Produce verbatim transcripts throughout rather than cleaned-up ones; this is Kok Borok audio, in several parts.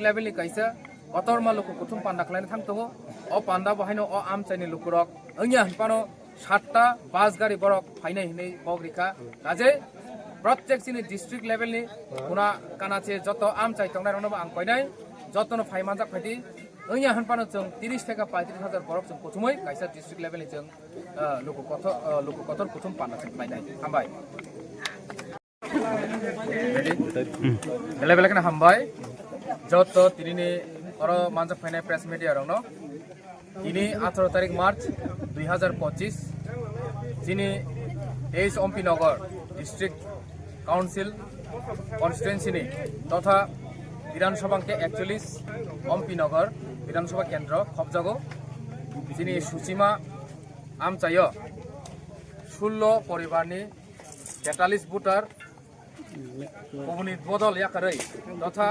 Level ni kaisa kotorma luku kuthum panda khlaina thang tongo. O panda bo haino o amchaini lukurok wngya hinphano satta bus gari borok phainai hinwi kok rikha. Kaje protek chini district level ni kuna kanache joto amchai tongnai rokno bo ang koinai jotono phai manjak phaidi. Wngya hinphano chwng tiris theka paitris hajar borok chwng kuthumwi kaisa district level ni chwng, ah, luku kotor, ah, luku kotor kuthum panda chwng khlainai. Hambai. Ready? Hmm. Belai belai kheno hambai. Joto tinini oro manjak phainai press media rokno. Tini atharo tarik March dui hajar pochis, chini teis Ompi Nagar District Council constituency ni totha Bidhan Sabha hwnkhe ekchollis Ompi Nagar Bidhan Sabha kendro khopjago. Chini Suchima amchaio sullo poribarni tetalis voter kubuni bodol yakarwi totha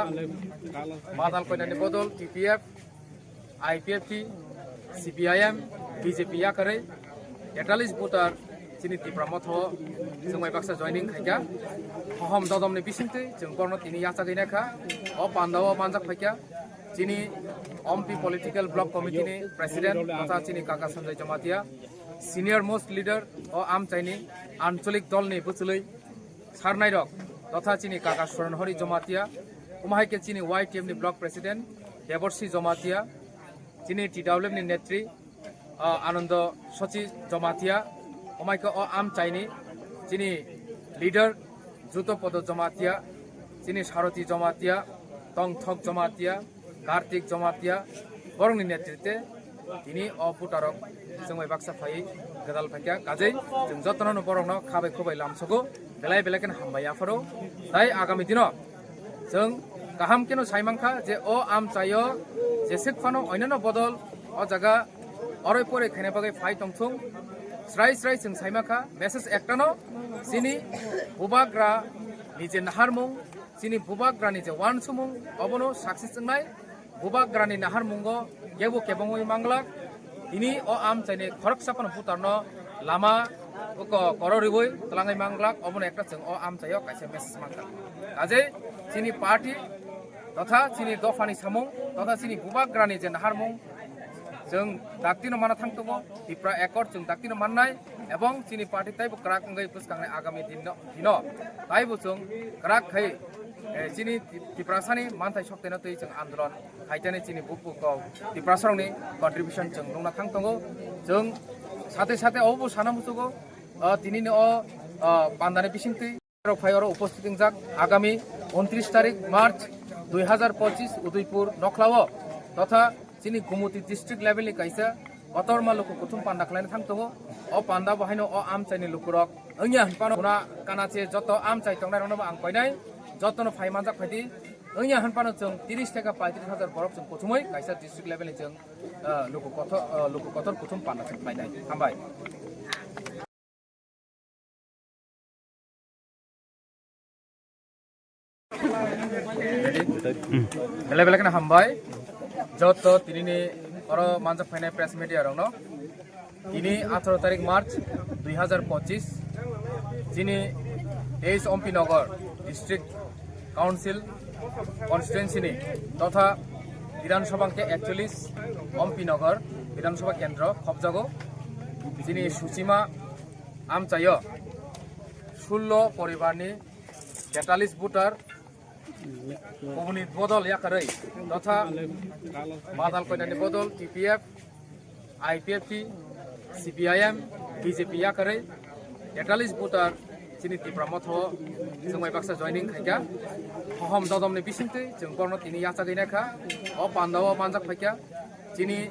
Madal Koinani bodol T P F, I P F T, C P I M, B J P yakarwi tetalis voter chini Tipra Motha o chwng bai baksa joining khaikha. Hohom dodomni bisingtwi chwng borno tini yachagwi naikha. O pandao manjak phaikha chini Ompi Political Block Committee ni President totha chini kaka Sanjay Jamatia, senior most leader o amchaini ancholik dolni bwchwlwi sarnairok totha chini kaka Suran Hari Jamatia, omo hai khe chini Y T F ni Block President Deborsi Jamatia, chini T W F ni Netri, ah, Anando Sochi Jamatia, omo hai khe o amchaini chini leader Juto Podo Jamatia, chini Saroti Jamatia, Tongthok Jamatia, Kartik Jamatia, borokni netritwe tini o voterrok chwng bai baksa phaiwi gwdal phaikha. Kajei chwng jotono borokno khabai khubai lamsogo, belai belai kheno hambai yapharo. Tai agami dino chwng kaham kheno sai mankha je o amchaio jeswk phano oinano bodol o jaga oroi poroi khaina bagwi phai tongthung. Srai srai chwng sai mankha message ektano, chini bubagra ni je naharmung, chini bubagrani je uansukmung, obono success wngnai. Bubagrani naharmungo kebo kebengwi manglak. Tini o amchaini khoroksa phano voterno lama ko-, kororiwi twlangwi manglak. Obono ekta chwng o amchaio kaisa message mankha. Kajei chini party totha chini dophani samung totha chini bubagrani je naharmung, chwng daktino mana thang tongo, Tipra Accord chwng daktino mannai, ebong chini party taibo kwrak wngwi bwskangnai agami dinno, dino taibo chwng kwrak khai, eh, chini Tiprasani manthai soktaino twi chwng andolon khaitani chini buku kok Tiprasarokni contribution chwng nukna thang tongo. Chwng sate sate obo sana muchugo, ah, tinini o, ah, pandani bisingtwi rok phai oro uposthit wngjak. Agami untris tarik March dui hajar pochis Udaipur nokhlao totha chini Gumoti district level ni kaisa kotorma luku kuthum panda khlaina thang tongo. O panda bo haino o amchaini lukurok wngya hinphano kuna kanache joto amchai tongnai rokno bo ang koinai jotono phai manjak phaidi. Wngya hinphano chwng tiris theka paitris hajar borok chwng kuthumwi kaisa district level ni chwng, ah, luku kotor, ah, luku kotor kuthum panda chwng khlainai. Hambai. Ready? Hmm. Belai belai kheno hambai. Joto tinini oro manjak phainai press media rokno. Tini atharo tarik March dui hajar pochis, chini teis Ompi Nagar District Council constituency ni totha Bidhan Sabha hwnkhe ekchollis Ompi Nagar Bidhan Sabha kendro khopjago. Chini Suchima amchaio sullo poribarni tetalis voter kubuni bodol yakarwi totha Madal Koinani bodol T P F, I P F T, C P I M, B J P yakarwi tetalis voter chini Tipra Motha o chwng bai baksa joining khaikha. Hohom dodomni bisingtwi chwng borno tini yachagwi naikha. O pandao manjak phaikha chini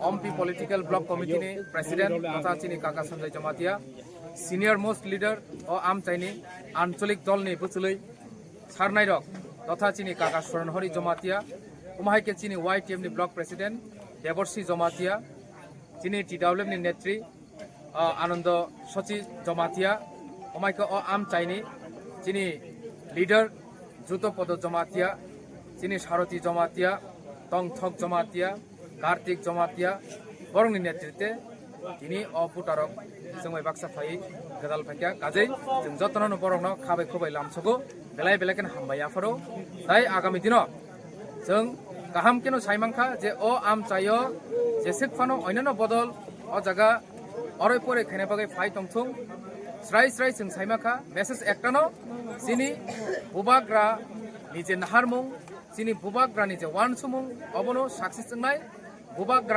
Ompi Political Block Committee ni President totha chini kaka Sanjay Jamatia, senior most leader o amchaini ancholik dolni bwchwlwi sarnairok totha chini kaka Suran Hari Jamatia, omo hai khe chini Y T F ni Block President Deborsi Jamatia, chini T W F ni Netri, ah, Anando Sochi Jamatia, omo hai khe o amchaini chini leader Juto Podo Jamatia, chini Saroti Jamatia, Tongthok Jamatia, Kartik Jamatia, borokni netritwe tini o voterrok chwng bai baksa phaiwi gwdal phaikha. Kajei chwng jotono borokno khabai khubai lamsogo, belai belai kheno hambai yapharo. Tai agami dino Chwng kaham kheno saimankha je o amchaio jeswk phano oinano bodol o jaga oroi poroi khaina bagwi phai tongthung. Srai srai chwng saimankha message ektano, chini bubagra ni je naharmung, chini bubagra ni je wansumung, obono success wngnai. Bubagra